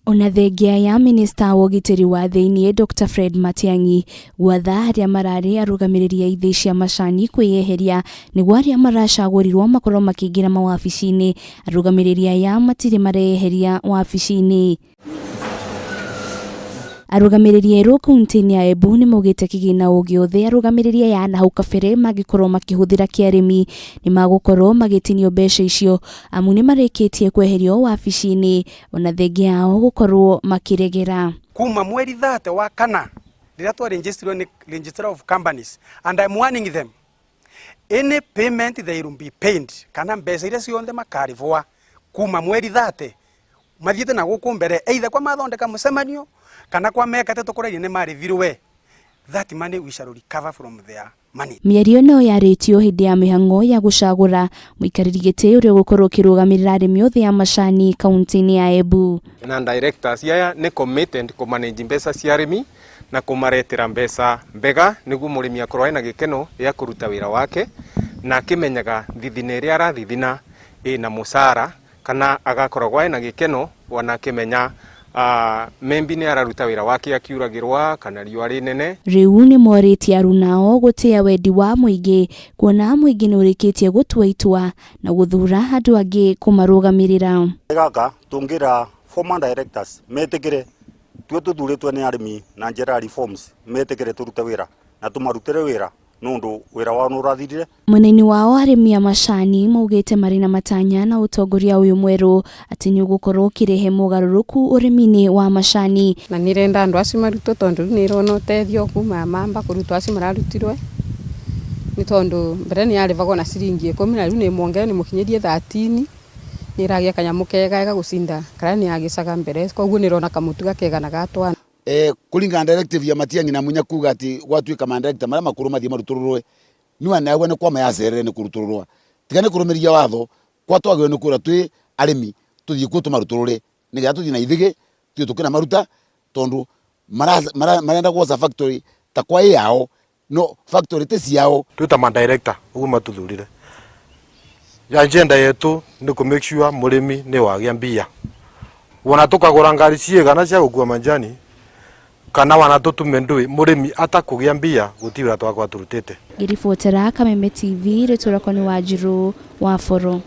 Ona thengia ya minista wa ũgitĩri wa thĩinĩ Dr Fred Matiang'i gwatha arĩa mararĩ arũgamĩrĩri a ithĩi cia macani kwĩyeheria nĩguo arĩa maracagũrirwo makorwo makĩingĩra mawabici-inĩ, arũgamĩrĩri aya matirĩ mareyeheria wabici-inĩ. Arũgamĩrĩri erũ kauntĩ-inĩ ya Embu nĩ maugĩte kĩgĩna o gĩothe arũgamĩrĩri aya na hau kabere mangĩkorwo makĩhũthĩra kĩarĩmi nĩ magũkorwo magĩtinio mbeca icio amu nĩ marĩkĩtie kweherio wabici-inĩ ona thengia yao gũkorwo makĩregera. Kuma mweri 30 wa kana rĩrĩa twaregistirwo nĩ Registrar of Companies, and I'm warning them, any payment they will be paid, kana mbeca iria ciothe makarĩbwa kuma mweri 30 mathiĩte na gũkũ mbere, either kwa mathondeka mũcemanio kana kwa mekate tũkũragia nĩ marĩthirwe, that money we shall recover from their money. Mĩario ĩno yarĩtio hĩndĩ ya mĩhang'o ya gũcagũra mũikarĩri gĩtĩ ũrĩa ũgũkorwo ũkĩrũgamĩrĩra arĩmi othe a macani kaunti-inĩ ya Embu. Na directors aya nĩ committed kũ manage mbeca cia arĩmi na kũmaretera mbeca mbega nĩguo mũrĩmi akorwo ena gĩkeno gĩa kũruta wĩra wake na akĩmenyaga thithina ĩrĩa arathithina ĩna mũcara kana agakoragwo ena gĩkeno ona akĩmenya maybe nĩ araruta wĩra wake akiuragĩrwa kana riũa rĩnene. Rĩu nĩ morĩtie arunao gũtĩa wendi wa mũingĩ kuona mũingĩ nĩ ũrĩkĩtie gũtua itua na gũthura andũ angĩ kũmarũgamĩrĩra. Gaka tũngĩra former directors metĩkĩre tuo tũthurĩtwo nĩ arĩmi na njĩra ya reforms, metĩkĩre tũrute wĩra na tũmarutĩre wĩra nũndũ wĩra wao nĩ ũrathirire. Mwena-inĩ wao arĩmi a macani maugĩte marĩ na matanya na ũtongoria ũyũ mwerũ atĩ nĩ ũgũkorwo ũkĩrehe mogarũrũku ũrĩmi-inĩ wa macani. Na nĩrenda andũ acio marutwo tondũ rĩu nĩrona ũtethio kuma mamba kũrutwo acio mararutirwe nĩ tondũ mbere nĩ yarĩbagwo na ciringi 10 na rĩu nĩ mwongere nĩ mũkinyĩrie 13 nĩ ĩragĩa kanyamũ kega gagũcinda karĩa nĩ yagĩcaga mbere koguo nĩrona kamũtu gakega na gatwana. Kũringana na directive ya Matiang'i na Munya kuga atĩ gwatuĩka ma director marĩa makũrũ mathiĩ marutũrũrwe niwa nagua nĩ kwama yacerere nĩ kũrutũrũrwa tiga nĩ kũrũmĩrĩria watho kwa twagĩrĩirwo nĩ kwĩra twĩ arĩmi tũthiĩ kuo tũmarutũrũre nĩgetha tũthiĩ na ithĩgĩ tũthiĩ tũkĩna maruta tondũ marenda gwoca factory ta kwa ĩ yao no factory ti ciao. Twĩ ta ma director ũguo matuthurire, agenda yetu nĩ kũ make sure mũrĩmi nĩ wagĩa mbia wona tukagũra ngari ciigana cia gũkua majani kana wana tũtume ndũĩ mũrĩmi atakũgĩa mbia gũtirĩ wĩra twakorwo tũrutĩte. Ngĩribotera Kameme TV, rĩtwa rĩakwa nĩ Wanjirũ wa Boro.